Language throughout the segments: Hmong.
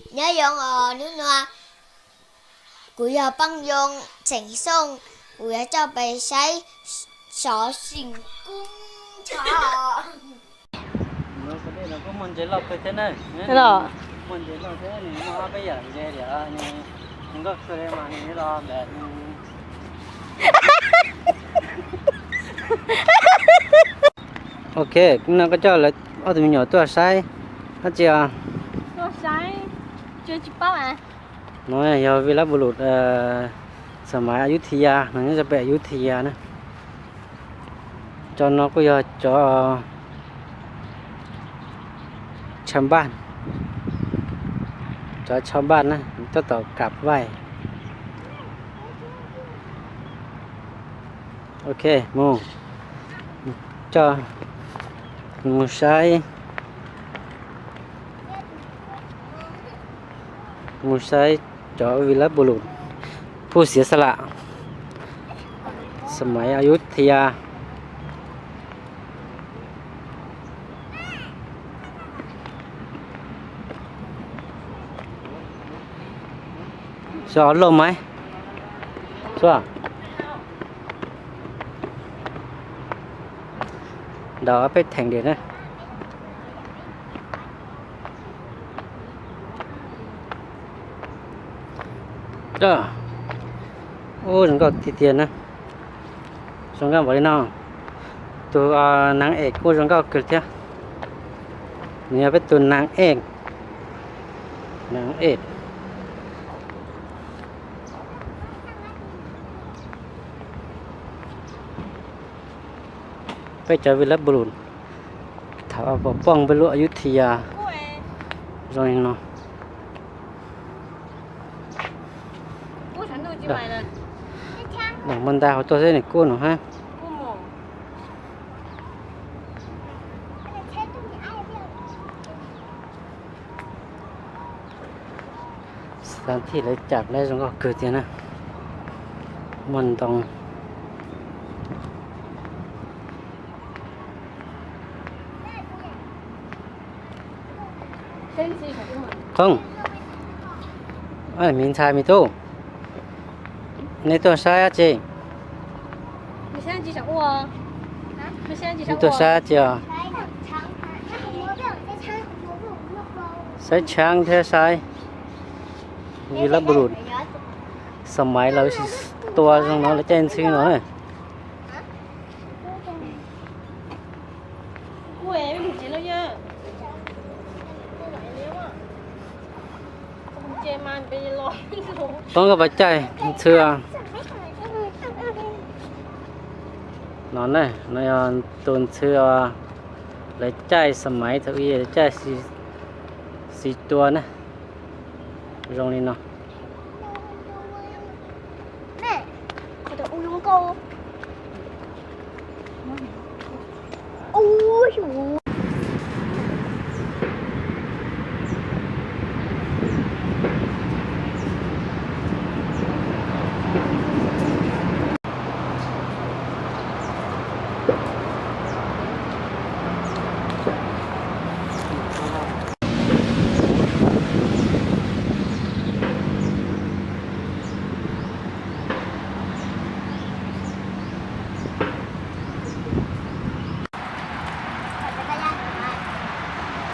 Nyob zoo os, hnub no kuv yog Paj Yoo Xeem Xooj, kuv yuav coj peb saib xov xim kub ntsho. Los, muaj ntses loj kawg thiab na. Muaj ntses loj thiab, nws muaj ob peb yam ntses li, nws nkauj kawg li mas nws los ntawm. Ok, no koj coj lawv ob tug me nyuam tuaj saib dab tsi os? No yog Villa Bulut, xam maiv Ayutthaya, no nyob rau pem Ayutthaya na. Cov no kuj yog cov tshav npaj, cov tshav npaj na, tab tom kam vaij. Ok, mus, coj mus saib, mus saib cov Villa Bulut, phuj xiav xa lam, xam maiv Ayutthaya. Xyov loj mas, xyov nrog peb theem diam na. Ub, zoo nkauj tiag tiag na. Zoo nkauj npaum li no. Tus naav es kuj zoo nkauj kawg thiab. Nws yog peb tus naav es, naav es. Peb cov Villa Bulut thaum pom pooj peb lub Ayutthaya zoo li no. Dam npog nta hauv tuaj xwb nws kub no hab. Xav thij lawv cam lawv zoo nkauj kawg tiag na. Muaj ntoo. Thoob, me ntxhais me tub, nej tuaj saib dab tsi? Nej tuaj saib dab tsi os? Saib tshaab thiab saib Villa Bulut, xam maiv lawv tsis tua zoo no lawv caij ntxhw no na. Poob koj puas caij ntxhw no na, no yog tus ntxhw lawv caij xam maiv thaum ub lawv caij xis tua na, zoo li no.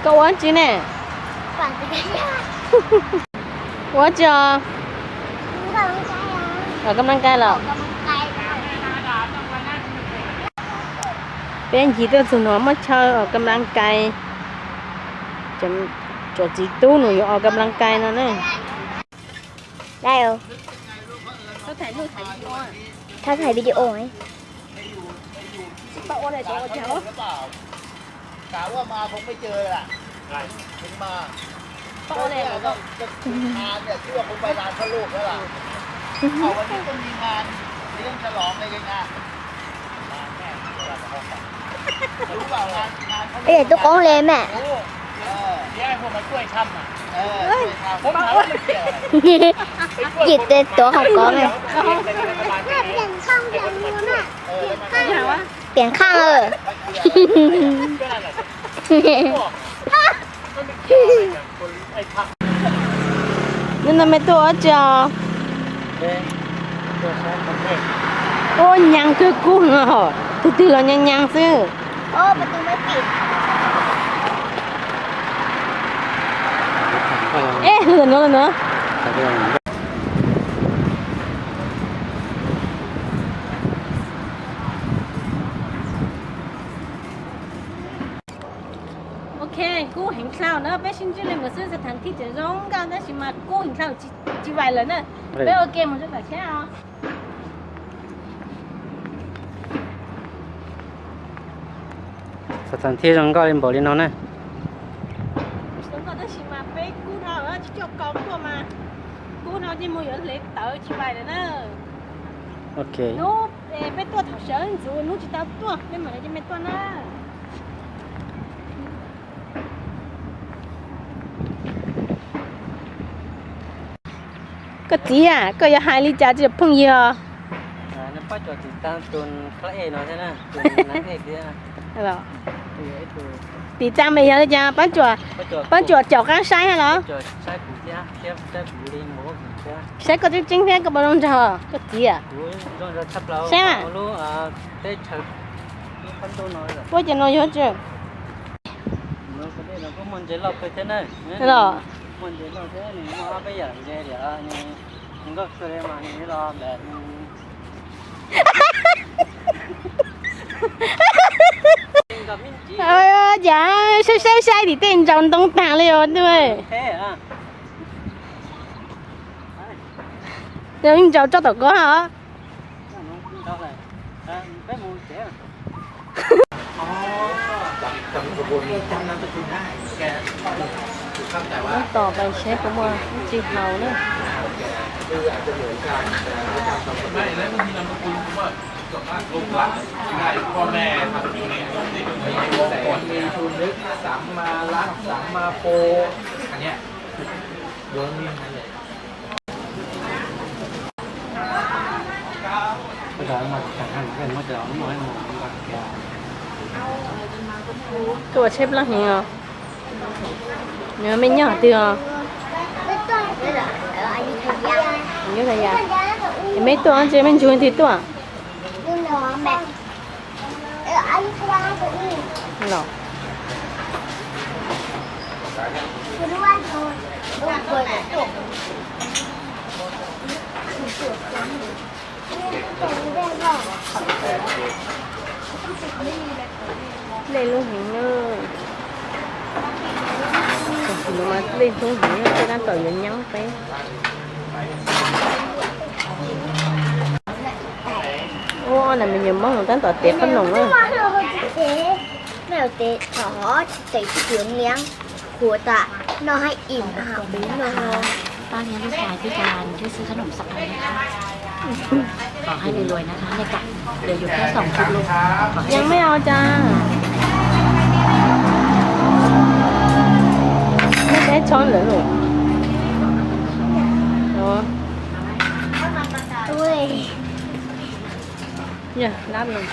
Koj ua dab tsi ne? Ua dab tsi os? Os kab nab kai los? Peb ncig tuaj txug no muaj chaw os kab nab kai. Cov txiv tub nws yuav os kab nab kai no na. Thab thaij video. Ej, tub qoob li mas. Yim tej tuav hauv kov mas. Piam khaaj. Hnub no mej tuaj ua dab tsi os? Ua nyas kawg kub, tus twg los nyas nyas xwb. Eb, lwm nuav, lwm nuav. Ok, kub heev dhau na, peb sib ntsib li mus xwb, xav thaam thij tseem zoo nkauj tab sis mas kub heev dhau, tsis vais lawm na. Peb ua ke mus rau tom tsheb os. Xav thaam thij zoo nkauj li npaum li no na. Zoo nkauj tab sis mas peb kub dhau, tsis coj kaus tuaj mas kub dhau, yeej mus yuav hlev tawv tsis vais lawm na. Ok. Hnub peb tuaj thaum sawv ntxuv, hnub tsis tau tuaj, peb mam li coj mej tuaj na. Koj txiv, koj yuav hais li cas rau phooj ywg? Tim tas mas yog li cas, Pab Tsuas caum qaab saib hab los? Saib koj tseeb tseeb thiab koj puas zoo nraug koj txiv? Saib mas. Puab cov no yog tsi? Los. Cas saib saib saib tim tej ntsaus ntoo tag li os. Ntsaus tsob tom ko os. Tab tom pais seb puas muaj tsi haus na. Koj ua tsheb plab heev os. Nws mej nyob twg os? Nyob Thaib Yas. Es mej tuaj tsi, mej ntsug twg tuaj? Los. Dlej lub heev na. Tam sim no mas dlej hlub heev, peb tab tom yuav nyob peb. Ua na, me nyuam Hmoob tab tom tev qhob noom na. Tao nghe lúc nào chứ ta chưa xưa khá nồng sặc rồi. Có hai người lùi nó khá nhạy cảm. Để dùng cái tổng chụp luôn. Có hai.ยังไม่เอาจ้า ไม่ได้ช้อนเหรอลูก อ๋อ Ui. Dạ, đáp luôn.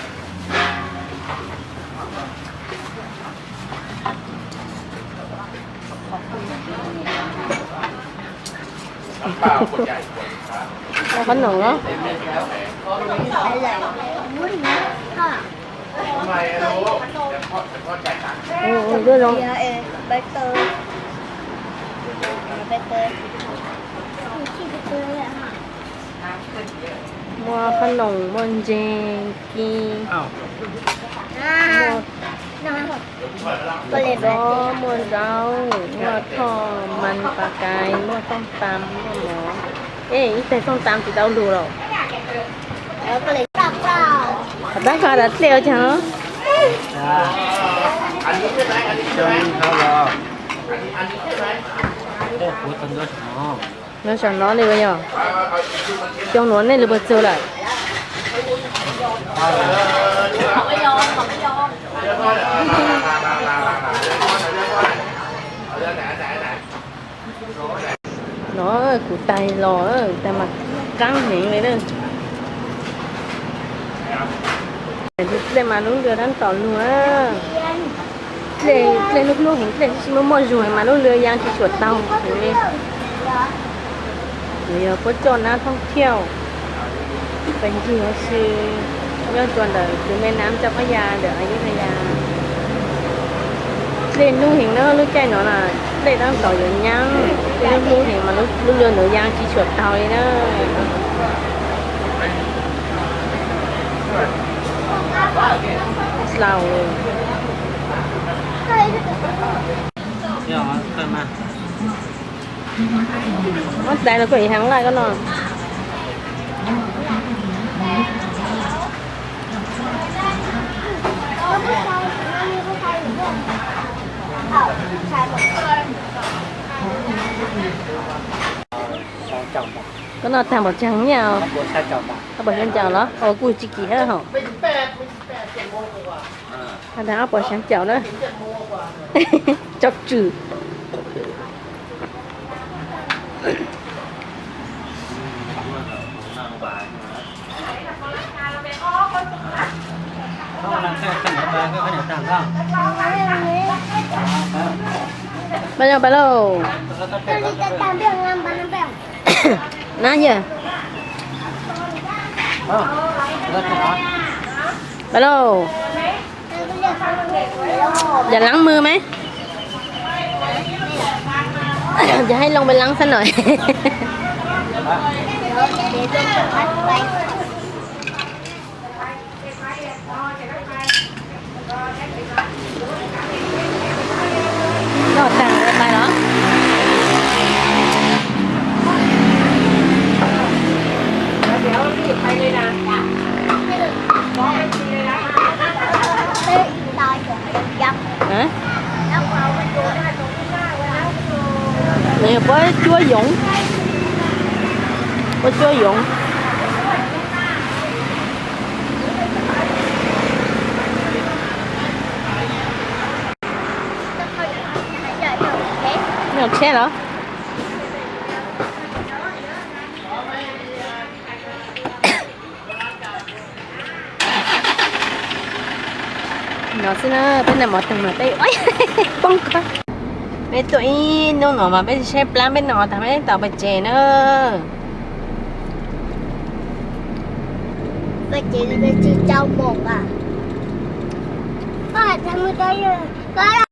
Có nồng lắm. Ui, ui, dưa lông. Muaj qhob noom, muaj ntses, kis, muaj xob, muaj zaub, muaj thoj mas pas kais, muaj xooj tam, muaj mov. Ej, ib teg xooj tam tsis tau lug los. Tab koj dab dlej ua caag? Nyob saum no li ua yog cov nuav nej lug puas txug lawm? No kuv tais los, tais mas qaab heev li na. Dlej mas lub lwg tab tom lug, dlej hlub hlub heev, dlej tsis muaj muaj zug mas lub lwg yaa tsis tshua tau heev li. Nws yog puab coj nab thoob thiauj pes ncig huv si nyob rua ntawm tus me nam coj phab ya ntawm Ayutthaya. Dlej nub heev na, lub caij no na dlej tab tom yuav nyaab, dlej nub heev mas lub luag ntawd yaa tsi tshua taug li na. Muab tais los kuj heev laj koj no. Koj noj tag npaum tseeg nyaj os? Noj npaum xya caum los? Os, kuj tsis kim hab hos. Has tas ob puas xya caum na. Tso tswm. Pais lauj, pais lauj. Nab yawg. Pais lauj. Yog laab mws mas, yog hais loo pais laab xab na. Noj tag pais los? Nws yog puab cuab yoov, puab cuab yoov. Nyob tsheb los? No xwb na, peb noj mov tag mas peb poob koj. Peb tuaj ib hnub no mas peb tsis tshaib plab, peb noj mov tag peb tau pais tsev na. Pais tsev tsis tau moos a.